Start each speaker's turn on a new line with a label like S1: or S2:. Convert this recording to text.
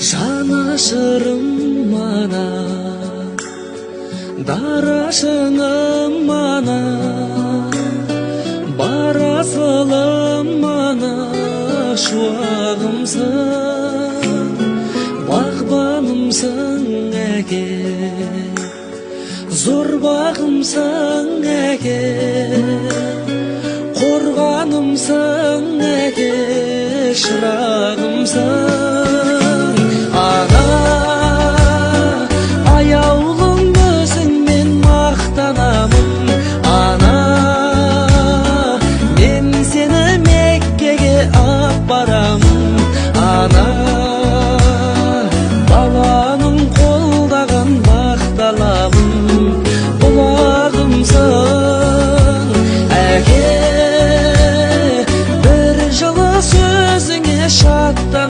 S1: Жанашырым ана, дара шыңым ана, бар асылым ана, шуағымсың, бағбанымсың, әке, зор бағымсың, әке, қорғанымсың, әке, шырағымсың. Ана, аяулым, өзіңмен мақтанамын. Ана, мен сені Меккеге апарамын, ана.